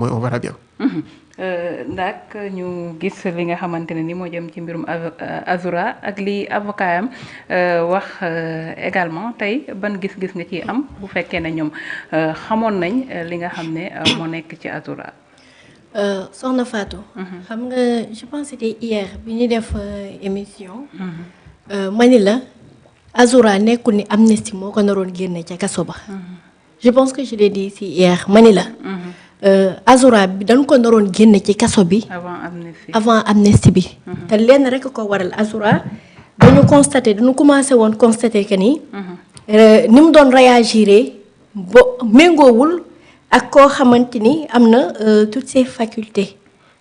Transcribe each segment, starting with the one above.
mooy on verra bien. ndax ñu gis li nga xamante ne ni moo jëm ci mbirum Azoura ak li avocat am wax également tey ban gis-gis nga ciy am bu fekkee ne ñoom xamoon nañ li nga xam ne moo nekk ci Azoura. Soxna Fatou. xam nga je pense c'était hier bi ñu def émission. mani la Azoura nekkul ni Amnesty moo ko naroon génne ca kaso ba. je pense que je l'ai dit ici hier mani la. Azoura bi dañ ko naroon génne ci kaso bi. avant Amnesty bi. te lenn rek ko waral Azoura dañu commencé woon constater que ni. ni mu doon réagir ba méngoowul ak koo xamante ni am na toutes ses facultés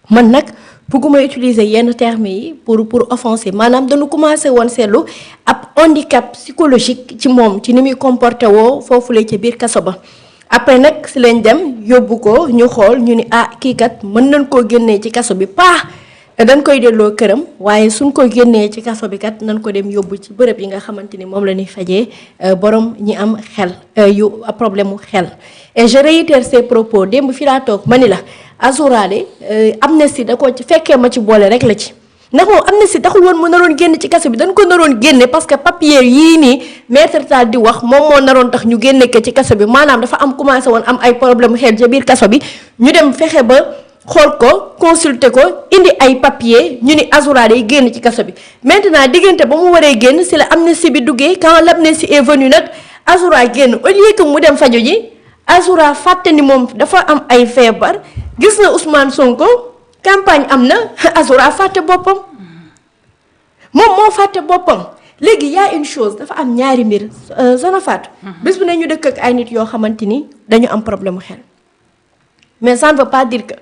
man nag bëgguma utiliser yenn termes yi pour offenser maanaam dañu commencé woon seetlu ab handicap psychologique ci moom ci ni muy comporté woo foofule ca biir kaso ba. après nag si lañ dem yóbbu ko ñu xool ñu ni kii kat mën nañ koo génnee ci kaso bi dañ koy delloo këram waaye suñ ko génnee ci kaso bi kat nañ ko dem yóbbu ci bërëb yi nga xamante ni moom la ñuy fajee borom ñi am xel yu problème mu xel. et je réitère ces propos démb fi laa toog ma ni la Azoura de Amnesty da ko ci fekkee ma ci boole rek la ci. ndax moom Amnesty taxul woon mu naroon génn ci kaso bi dañ ko naroon génne parce que papier yii nii maître Tall di wax moom moo naroon tax ñu génne ko ci kaso bi maanaam dafa am commencé woon am ay problème xel ca biir kaso bi ñu dem fexe ba xool ko consulter ko indi ay papier ñu ni Azoura day génn ci kaso bi. maintenant diggante ba mu waree génn si la Amnesty bi duggee quand l'Amnesty est venu nag Azoura génn au lieu que mu dem faju ji Azoura fàtte ni moom dafa am ay feebar gis na Ousmane Sonko. campagne am na Azoura fàtte boppam moom moo fàtte boppam léegi y a une chose dafa am ñaari mbir Soxna Fatou bés bu ne ñu dëkk ak ay nit yoo xamante ni dañu am problème mu xel mais ça ne veut pas dire que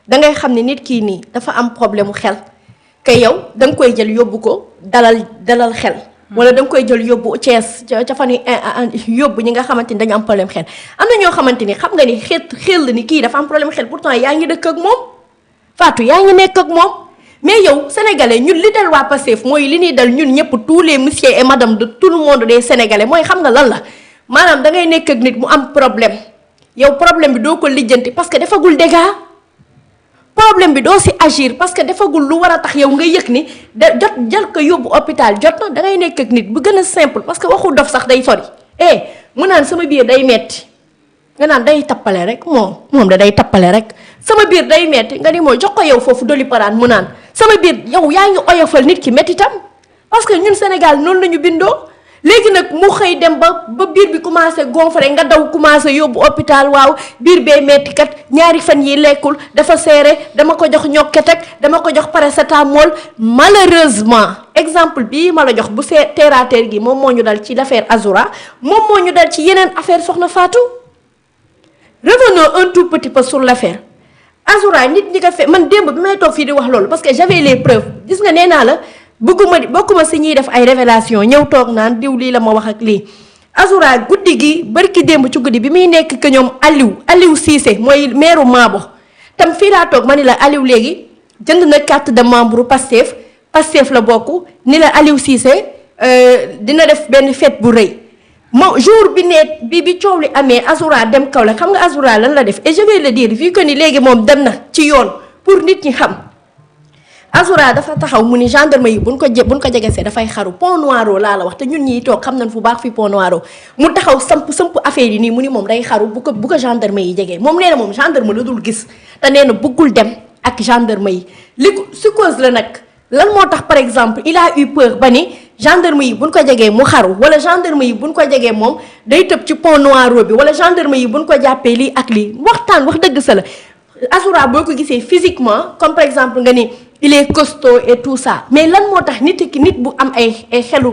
da ngay xam ne nit kii nii dafa am problème mu xel que yow da nga koy jël yóbbu ko dalal xel wala da nga koy jël yóbbu Thiès ca fan yóbbu ñi nga xamante ni dañu am problème xel am na ñoo xamante ni xam nga ni xel ni kii dafa am problème xel pourtant yaa ngi dëkk ak moom Fatou yaa ngi nekk ak moom mais yow sénégalais ñun li dal waa Pastef mooy li ñuy dal ñun ñëpp tous les messieurs et madame de tout le monde des sénégalais mooy xam nga lan la maanaam da ngay nekk ak nit mu am problème yow problème bi doo ko lijjanti parce que defagul dégâts problème bi doo si agir parce que defagul lu war a tax yow nga yëg ni jël ko yóbbu hôpital jot na da ngay nekk ak nit bu gën a simple parce que waxu dof sax day sori mu naan sama biir day metti nga naan day tappale rek moom da day tappale rek sama biir day metti nga ni mooy jox ko yow foofu doli paraan mu naan sama biir yow yaa ngi oyofal nit ki metti tam parce que ñun Sénégal noonu la ñu bindoo léegi nag mu xëy dem ba biir bi commencé gonfler nga daw commencé yóbbu hôpital waaw biir bee metti kat ñaari fan yi lekkul dafa seere dama ko jox ñokket ak dama ko jox paracétamol malheureusement exemple bii ma la jox bu terre à terre gi moom moo ñu dal ci l'affaire Azoura moom moo ñu dal ci yeneen affaire Soxna Fatou. Revenons un tout petit peu sur l'affaire Azoura nit ñi ko fe man démb bi may toog fii di wax loolu parce que j'avais les preuves gis nga nee naa la bokkuma si ñuy def ay révélation ñëw toog naan diw lii la ma wax ak lii Azoura guddi gi barki démb ci guddi bi muy nekk que ñoom Aliou Cissé mooy maire Maabo tam fii laa toog ma ni la Aliou léegi jënd na carte de membre Pastef la bokk ni la Aliou Cissé dina def benn fête bu rëy moom jour bi coow li amee Azoura dem kaw la xam nga Azoura lan la def et je vais le dire vu que ni léegi moom dem na ci yoon pour nit ñi xam Azoura dafa taxaw mu ni gendarme yi buñ ko jegesee dafay xaru Pont Noiro laa la wax te ñun ñiy toog xam nañ fu baax fi Pont Noiro mu taxaw samp affaire yi nii mu ni moom day xaru bu ko gendarme yi jegee moom nee na moom gendarme la dul gis te nee na bëggul dem ak gendarme yi li ko suppose la nag lan moo tax par exemple il a eu peur ba ni gendarme yi buñ ko jegee mu xaru wala gendarme yi buñ ko jegee moom day tëb ci Pont Noiro bi wala gendarme yi buñ ko jàppee lii ak lii waxtaan wax dëgg sa la Azoura boo ko gisee physiquement comme par exemple nga ni il est costaud et tout ça mais lan moo tax nit bu am ay xel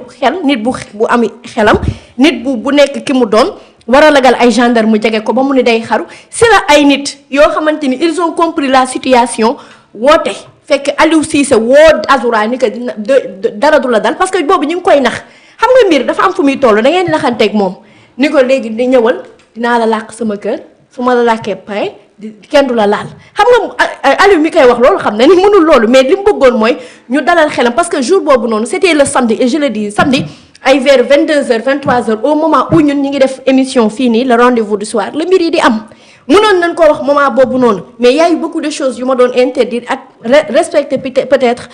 nit bu am xelam nit bu nekk ki mu doon war a lagal ay gendarme mu jege ko ba mu ni day xaru si la ay nit yoo xamante ni ils ont compris la situation woote fekk Aliou Cissé woo Azoura ni que dara du la dal parce que boobu ñu ngi koy nax xam nga mbir dafa am fu muy toll da ngeen di naxanteeg moom ni ko léegi di ñëwal dinaa la làq sama kër su ma la làkkee pare kenn du la laal xam nga Aliou mi koy wax loolu xam na ni mënul loolu mais li mu bëggoon mooy ñu dalal xelam parce que jour boobu noonu c'était le samedi et je le dis samedi ay vers 22h 23h au moment où ñun ñi ngi def émission fii nii le rendez-vous du soir le mbir yi di am mënoon nañ ko wax moment boobu noonu mais y a eu beaucoup de choses yu ma doon interdire ak respecter peut-être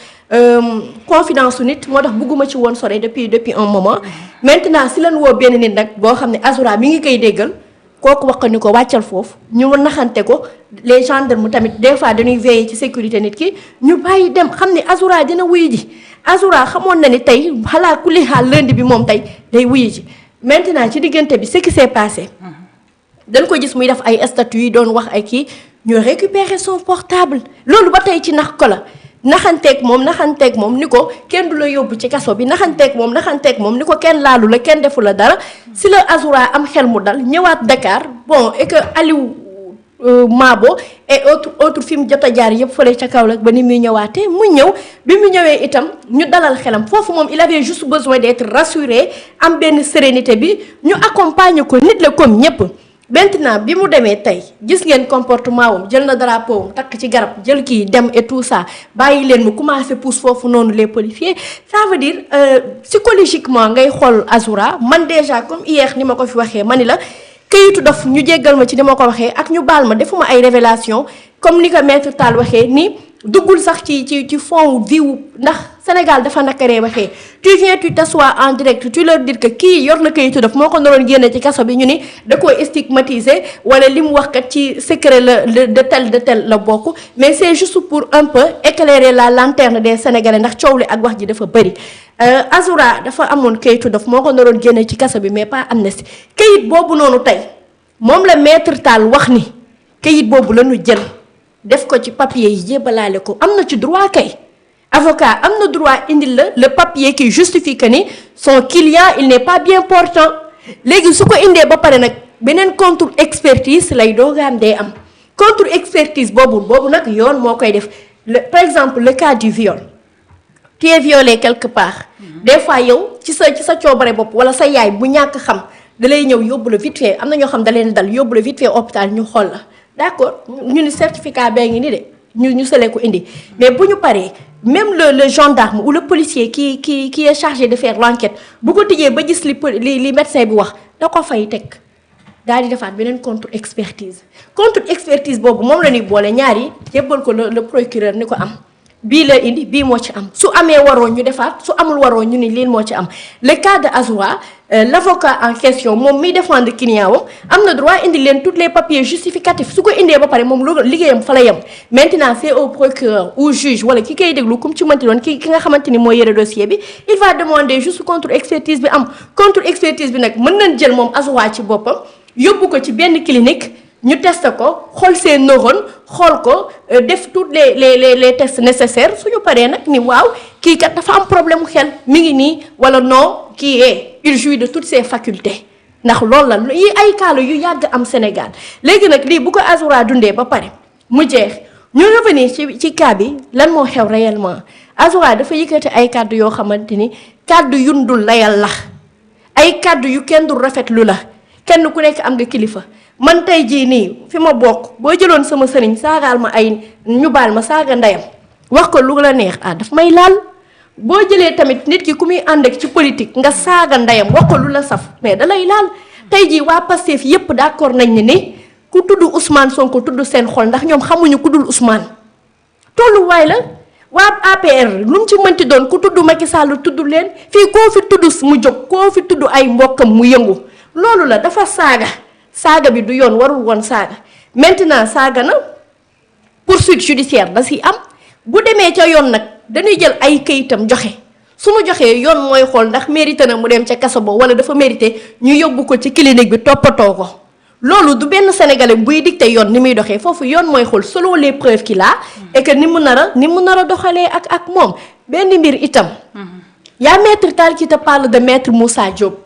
confidence su nit moo tax bëgguma ci woon sore depuis un moment. Maintenant si lan woo benn nit nag boo xam ne Azoura mi ngi koy déggal kooku wax ni ko wàccal foofu ñu naxante ko les gendarmes tamit des fois dañuy veiller ci sécurité nit ki ñu bàyyi dem xam ne Azoura dina wuyu ji Azoura xamoon na ni tey xalaa kulli xaal lundi bi moom tey day wuyu ji maintenant ci diggante bi ce qui s'est passé. dañ ko gis muy def ay statuts yi doon wax ay kii ñu récupérer son portable loolu ba tey ci nax ko la naxanteeg moom ni ko kenn du la yóbbu ci kaso bi naxanteeg moom ni ko kenn laalu la kenn defu la dara si la Azoura am xel mu dal ñëwaat Dakar bon et que Aliou Mabo et autre fi mu jot a jaar yëpp fële ca Kaolack ba ni muy ñëwaatee mu ñëw bi mu ñëwee itam ñu dalal xelam foofu moom il avait juste besoin d'être rassuré am benn sérénité bi ñu accompagner ko nit la comme ñëpp. Maintenant bi mu demee tey gis ngeen comportement wam jël na drapeau am takk ci garab jël kii dem et tout ça bàyyi leen mu commencé pousse foofu noonu les policiers ça veut dire psychologiquement ngay xool Azoura man déjà comme hier ni ma ko fi waxee ma ni la këyitu dof ñu jéggal ma ci ni ma ko waxee ak ñu baal ma defuma ay révélation comme ni ko maître Tall waxee ni duggul sax ci fond viwu ndax Sénégal dafa nakaree waxee tu viens tu t'assois en direct tu leur dis que kii yor na kayitu def moo ko naroon génne ci kaso bi ñu ni da koy stigmatiser wala li mu wax kat ci secret de tel la bokk mais c'est juste pour un peu éclairer la lanterne des Sénégalais ndax coow li ak wax ji dafa bëri. Azoura dafa amoon kayitu def moo ko naroon génne ci kaso bi mais pas amnistie kayit boobu noonu tey moom la maître Tall wax ni kayit boobu la ñu jël. def ko ci papier yi jébbalaale ko am na ci droit kay avocat am na droit indil la le papier qui justifie que ni son client il n'est pas bien portant léegi su ko indee ba pare nag beneen contre expertise lay doogaam day am contre expertise boobu nag yoon moo koy def par exemple le cas du viol tu es violé quelque part des fois yow ci sa coobare bopp wala sa yaay bu ñàkk xam da lay ñëw yóbbu la vite fait am na ñoo xam da leen dal yóbbu la vite fait hôpital ñu xool la d'accord ñu ni certificat bee ngi ni de ñu sele ko indi mais bu ñu paree même le gendarme ou le policier qui est chargé de faire l'enquête bu ko tijjee ba gis li médecin bi wax da ko fay teg daal di defaat beneen contre expertise boobu moom la ñuy boole ñaar yi jébbal ko le procureur ni ko am bii la indi bii moo ci am su amee waroo ñu defaat su amul waroo ñu ni lii moo ci am le cas de Azoura l'avocat en question moom miy défendre client wam am na droit indi leen tous les papiers justificatifs su ko indee ba pare moom lu liggéeyam fa la yem maintenant c'est au procureur ou juge wala ki koy déglu comme ci mënti doon ki nga xamante ni mooy yore dossier bi il va demander juste contre expertise bi am contre expertise bi nag mën nañ jël moom Azoura ci boppam yóbbu ko ci benn clinique ñu testé ko xool seen neurones xool ko def toutes les tests nécessaires suñu paree nag ni waaw kii kat dafa am problème mu xel mi ngi nii wala non kii il jouit de toutes ses facultés ndax loolu la yi ay kaalu yu yàgg am Sénégal léegi nag lii bu ko Azoura dundee ba pare mu jeex ñu revenir ci cas bi lan moo xew réellement Azoura dafa yëkkati ay kàddu yoo xamante ni kàddu yundul layal la ay kàddu yu kenn dul rafetlu la kenn ku nekk am nga kilifa man tey jii nii fi ma bokk boo jëloon sama sëriñ saagaal ma ay ñu baal ma saaga ndeyam wax ko lu la neex daf may laal boo jëlee tamit nit ki ku muy ànd ak ci politique nga saaga ndeyam wax ko lu la saf mais da lay laal tey jii waa Pastef yépp d'accord nañ ni ku tudd Ousmane Sonko tudd seen xol ndax ñoom xamuñu ku dul Ousmane tolluwaay la waa APR lu mu ci mënti doon ku tudd Macky Sall tudd leen fii koo fi tudd mu jóg koo fi tudd ay mbokkam mu yëngu loolu la dafa saaga bi du yoon warul woon saaga maintenant saaga na poursuite judiciaire da si am bu demee ca yoon nag dañuy jël ay këyitam joxe su ma joxee yoon mooy xool ndax mérité na mu dem ca kaso ba wala dafa mérité ñu yóbbu ko ci clinique bi toppatoo ko loolu du benn sénégalais buy dicté yoon ni muy doxee foofu yoon mooy xool selon les preuves qu'il a et que ni mu nar a doxalee ak moom benn mbir itam yaa maître Tall qui te parle de maître Moussa Diop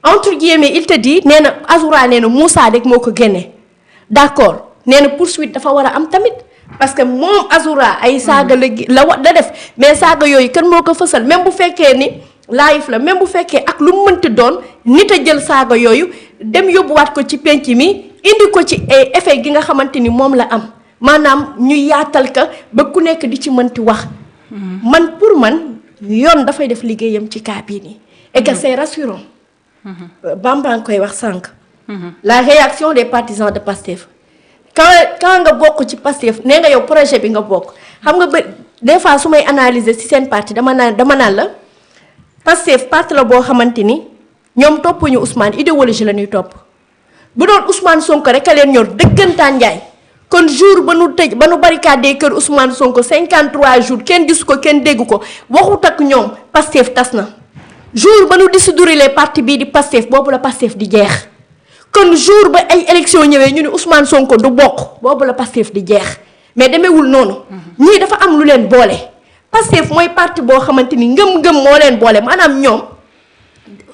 entre guillemets il te dit nee na Azoura nee na Moussa rek moo ko génne d'accord nee na poursuite dafa war a am tamit parce que moom Azoura ay saaga la def mais saaga yooyu kan moo ko fësal même bu fekkee ni live la même bu fekkee ak lu mu mënti doon nit a jël saaga yooyu dem yóbbuwaat ko ci penc mi indi ko ci effet gi nga xamante ni moom la am maanaam ñu yaatal ka ba ku nekk di ci mënti wax man pour man yoon dafay def liggéeyam ci cas bii nii et que c'est rassurant Bamba ngi koy wax sànq la réaction des partisans de Pastef quand nga bokk ci Pastef nee nga yow projet bi nga bokk xam nga ba des fois su may analyser ci seen parti dama naan la Pastef parti la boo xamante ni ñoom toppuñu Ousmane idéologie la ñuy topp bu doon Ousmane Sonko rek a leen ñor dëggantaan njaay kon jour ba nu tëj ba nu barricade kër Ousmane Sonko 53 jours kenn gisu ko kenn dégg ko waxut ak ñoom Pastef tas na jour ba nu dissoudre les parti bii di Pastef boobu la Pastef di jeex kon jour ba ay élection ñëwee ñu ne Ousmane Sonko du bokk boobu la Pastef di jeex mais demeewul noonu ñii dafa am lu leen boole Pastef mooy parti boo xamante ni ngëm-ngëm moo leen boole maanaam ñoom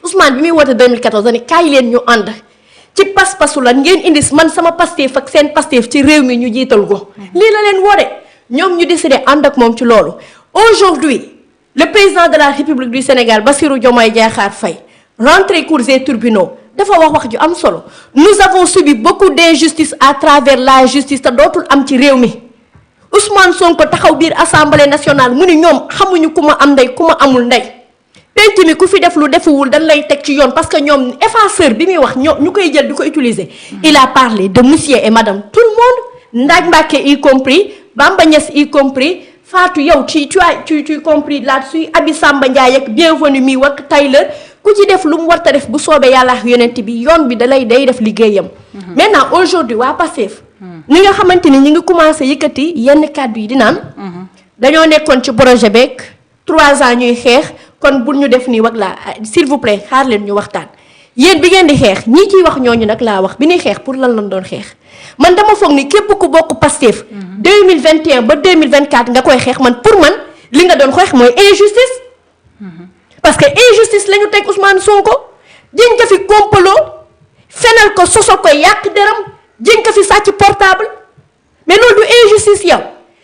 Ousmane bi muy woote 2014 dañu kaay leen ñu ànd ci pas-pasu lan ngeen indi man sama Pastef ak seen Pastef ci réew mi ñu jiital ko lii la leen woode ñoom ñu décidé ànd ak moom ci loolu aujourd'hui le président de la République du Sénégal Bassirou Diomaye Diakhar Faye rentrée cours et tribunaux dafa wax ju am solo nous avons subi beaucoup d'injustice à travers la justice te dootul am ci réew mi Ousmane Sonko taxaw biir assemblée nationale mu ni ñoom xamuñu ku ma am ndey ku ma amul ndey penc mi ku fi def lu defuwul dañ lay teg ci yoon parce que ñoom effaceur bi muy wax ñu koy jël di ko utiliser il a parlé de monsieur et madame tout le monde Ndaaj Mbàkke y compris Bamba Niass y compris Fatou yow tu compris là-dessus Abi Samba Ndiaye ak bienvenue mi wak Taylor ku ci def lu mu war a def bu soobee yàlla ak yonent bi yoon bi day def liggéeyam. maintenant aujourd'hui waa Pastef ñi nga xamante ni ñi ngi commencé yëkkati yenn kàddu yi di naan. dañoo nekkoon ci projet beeg 3 ans ñuy xeex kon bu ñu def nii wak laa s'il vous plaît xaar leen ñu waxtaan. yéen bi ngeen di xeex ñii ciy wax ñooñu nag laa wax bi ñuy xeex pour lan lañ doon xeex man dama foog ni képp ku bokk Pastef. 2021 ba 2024 nga koy xeex man pour man li nga doon xeex mooy injustice. parce que injustice la ñu teg Ousmane Sonko jiñ ko fi complot fenal ko soso ko yàq deram jiñ ko fi sàcc portable mais loolu du injustice yow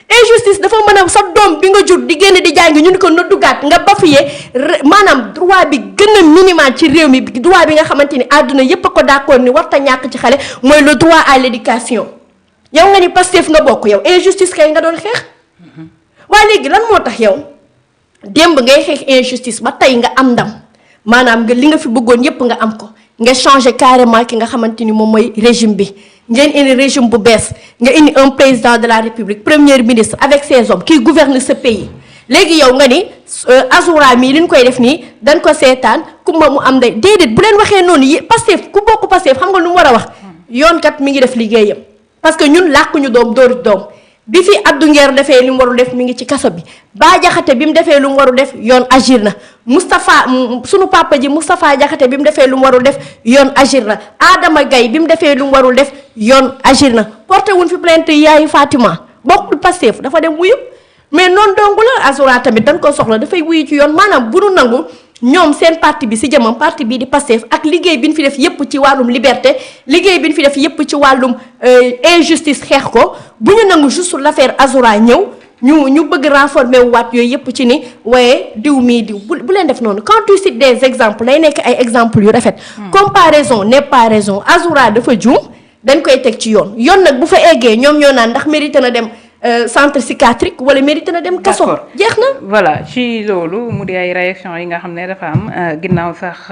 injustice dafa mën a sa doom bi nga jur di génn di jàngi ñu ni ko na duggaat nga bafoué maanaam droit bi gën a minimal ci réew mi droit bi nga xamante ni àdduna yépp a ko d'accord ni warta ñàkk ci xale mooy le droit à l'éducation yow nga ni Pastef nga bokk yow injustice kay nga doon xeex waaye léegi lan moo tax yow démb ngay xeex injustice ba tey nga am ndam maanaam nga li nga fi bëggoon yépp nga am ko nga changé carrément ki nga xamante ni moom mooy régime bi ngeen indi régime bu bees nga indi un président de la République premier ministre avec ses hommes qui gouverne ce pays léegi yow nga ni Azoura mii li ñu koy def nii dañ ko seetaan kumba mu am ndey déedéet bu leen waxee noonu yi Pastef ku bokk Pastef xam nga lu mu war a wax yoon kat mi ngi def liggéeyam parce que ñun làkkuñu doom dóoru doom bi fi Abdou Nguer defee li mu warul def mi ngi ci kaso bi Bah Diakhaté bi mu defee lu mu warul def yoon agir na Moustapha sunu papa ji Moustapha Diakhaté bi mu defee lu mu warul def yoon agir na Adama Gaye bi mu defee lu mu warul def yoon agir na porté wuñ fi plainte yaayu Fatima bokkul Pastef dafa dem wuyu mais noonu dongu la Azoura tamit dañ ko soxla dafay wuyu ci yoon maanaam bu nu nangu ñoom seen parti bi si jëmam parti bii di Pastef ak liggéey bi ñu fi def yépp ci wàllum liberté liggéey bi ñu fi def yépp ci wàllum injustice xeex ko bu ñu nangu juste l'affaire Azoura ñëw ñu bëgg renforcer wu waat yooyu yépp ci ni waaye diw mii diw bu leen def noonu quand tu cites des exemples lay nekk ay exemples yu rafet comparaison n'est pas raison Azoura dafa juum dañ koy teg ci yoon nag bu fa eggee ñoom ñoo naan ndax mérité na dem centre psychiatrique wala mérité na dem kaso jeex na voilà ci loolu mu di ay réaction yi nga xam ne dafa am ginnaaw sax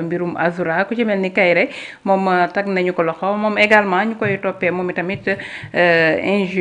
mbirum Azoura ku ci mel ni Kairé moom tag nañu ko loxo moom également ñu koy toppee moom itamit injure